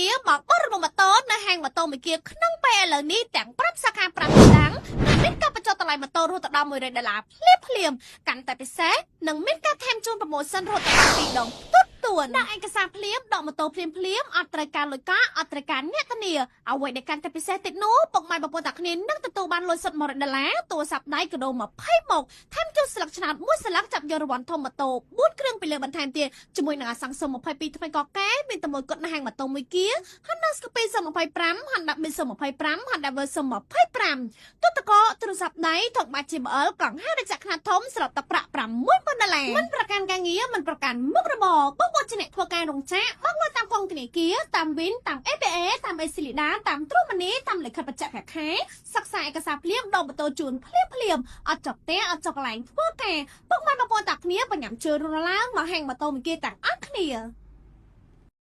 គ្នាមកបរិមម៉ូតូនៅហាងម៉ូតូមួយគៀក្នុងពេលឥឡូវនេះទាំង5សាខា5ទីតាំងនឹងមានការបញ្ចុះតម្លៃម៉ូតូរហូតដល់100ដុល្លារភ្លាមភ្លាមកាន់តែពិសេសនឹងមានការថែមជូន promotion រហូតដល់2ដងផ្ទុតទួនដាក់ឯកសារភ្លាមដកម៉ូតូភ្លាមភ្លាមអត់ត្រូវការលុយកាក់អត់ត្រូវការអ្នកធានាអ្វីដែលកាន់តែពិសេសទៀតនោះពុកម៉ែបងប្អូនតាគ្នានឹងទទួលបានលុយសុទ្ធ100ដុល្លារទូរស័ព្ទដៃកដោ20មកថែមជូនស្លឹកឆ្នោតមួយស្លឹកចាប់យករង្វាន់ធំម៉ូតូ4គ្រឿងពីលើបន្ថែមទៀតជាមួយនឹងអាសង្សុំ22ថ្មីកកែមានតែមួយគត់នៅហាងម៉ូតូមួយគៀ Honda Scoopy 25 Honda Beat 25 Honda Version 25ទូតកទូរស័ព្ទដៃថុកបាច់ JBL កង់ហារចាក់ខ្នាតធំស្របទឹកប្រាក់60000ដុល្លារមិនប្រកាន់ការងារមិនប្រកាន់មុខរបរបងប្អូនជាអ្នកធ្វើការរោងចក្របងប្អូនតាមកងធនាគារតាមវិនតាម ABA តាមអេស៊ីលីដាតាមទ្រូម៉ានីតាមលិខិតបញ្ជាក់ប្រាក់ខែសិក្សាឯកសារភ្លាមដកម៉ូតូជូនភ្លាមភ្លាមអត់ចប់ផ្ទះអត់ចប់កន្លែងធ្វើការពុកម៉ែបងប្អូនតាគ្នាបញ្ញាំជឿរឡើងមកហាងម៉ូតូមួយគេទាំងអស់គ្នា។